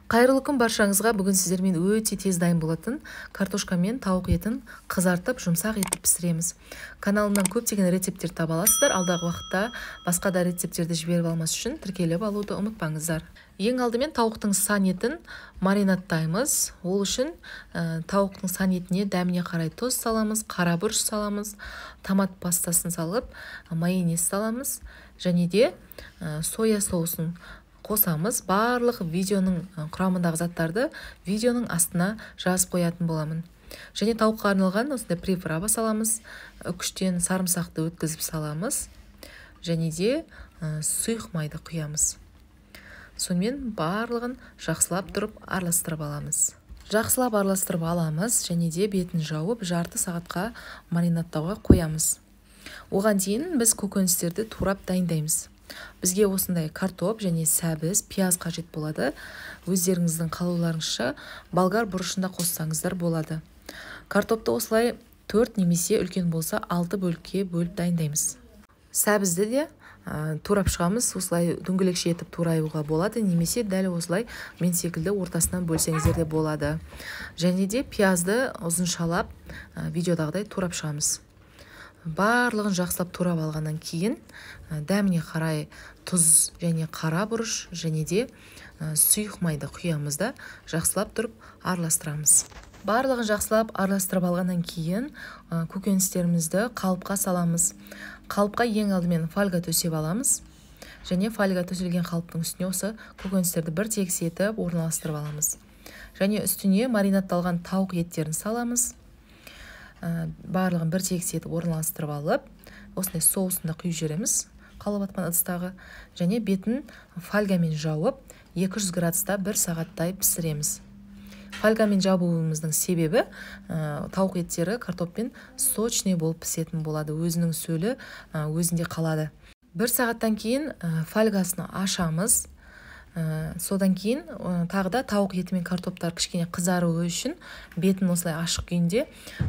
Қайырлы күн баршаңызға. Бүгін сіздермен өте тез дайын болатын картошка мен тауық етін қызартып, жұмсақ етіп пісіреміз. Каналымнан көптеген рецепттер таба аласыздар. Алдағы уақытта басқа да рецепттерді жіберіп алмас үшін тіркеліп алуды ұмытпаңыздар. Ең алдымен тауықтың сан етін маринадтаймыз. Ол үшін тауықтың сан етіне дәміне қарай тұз саламыз, қара бұрыш саламыз, томат пастасын салып, майонез саламыз және де соя соусын қосамыз. Барлық видеоның құрамындағы заттарды видеоның астына жазып қоятын боламын. Және тауыққа арналған осындай приправа саламыз. Үкіштен сарымсақты өткізіп саламыз. Және де сұйық майды құямыз. Сонымен барлығын жақсылап тұрып араластырып аламыз. Жақсылап араластырып аламыз және де бетін жауып жарты сағатқа маринадтауға қоямыз. Оған дейін біз көкөністерді турап дайындаймыз. Бізге осындай картоп және сәбіз, пияз қажет болады. Өздеріңіздің қалауларыңызша болгар бұрышын да қоссаңыздар болады. Картопты осылай 4 немесе үлкен болса 6 бөлікке бөліп дайындаймыз. Сәбізді де турап шығамыз. Осылай дөңгелекше етіп тураюға болады, немесе дәл осылай мен секілді ортасынан бөлсеңіздер де болады. Және де пиязды ұзыншалап видеодағыдай турап шығамыз. Барлығын жақсылап турап алғаннан кейін дәміне қарай тұз және қара бұрыш және де сұйық майды құямыз да жақсылап тұрып араластырамыз. Барлығын жақсылап араластырып алғаннан кейін көкөністерімізді қалыпқа саламыз. Қалыпқа ең алдымен фольга төсеп аламыз. Және фольга төселген қалыптың үстіне осы көкөністерді бір тегіс етіп орналастырып аламыз. Және үстіне маринадталған тауық еттерін саламыз. Барлығын бір тегіс етіп орналастырып алып, осындай соусын да құйып жібереміз қалып атқан ыдыстағы. Және бетін фольгамен жауып 200 градуста 1 сағаттай пісіреміз. Фольгамен жабуымыздың себебі тауық еттері картоппен сочный болып пісетін болады, өзінің сөлі өзінде қалады. 1 сағаттан кейін фольгасын ашамыз. Содан кейін тағы да тауық еті мен картоптар кішкене қызаруы үшін бетін осылай ашық күйінде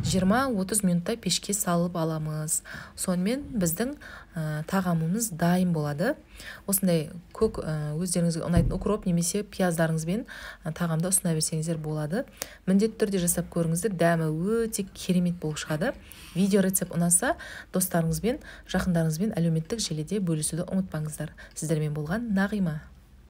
20-30 минуттай пешке салып аламыз. Сонымен біздің тағамымыз дайын болады. Осындай көк өздеріңізге ұнайтын укроп немесе пияздарыңызбен тағамды ұсына берсеңіздер болады. Міндетті түрде жасап көріңіздер, дәмі өте керемет болып шығады. Видео рецепт ұнаса, достарыңызбен, жақындарыңызбен әлеуметтік желіде бөлісуді ұмытпаңыздар. Сіздермен болған Нағима.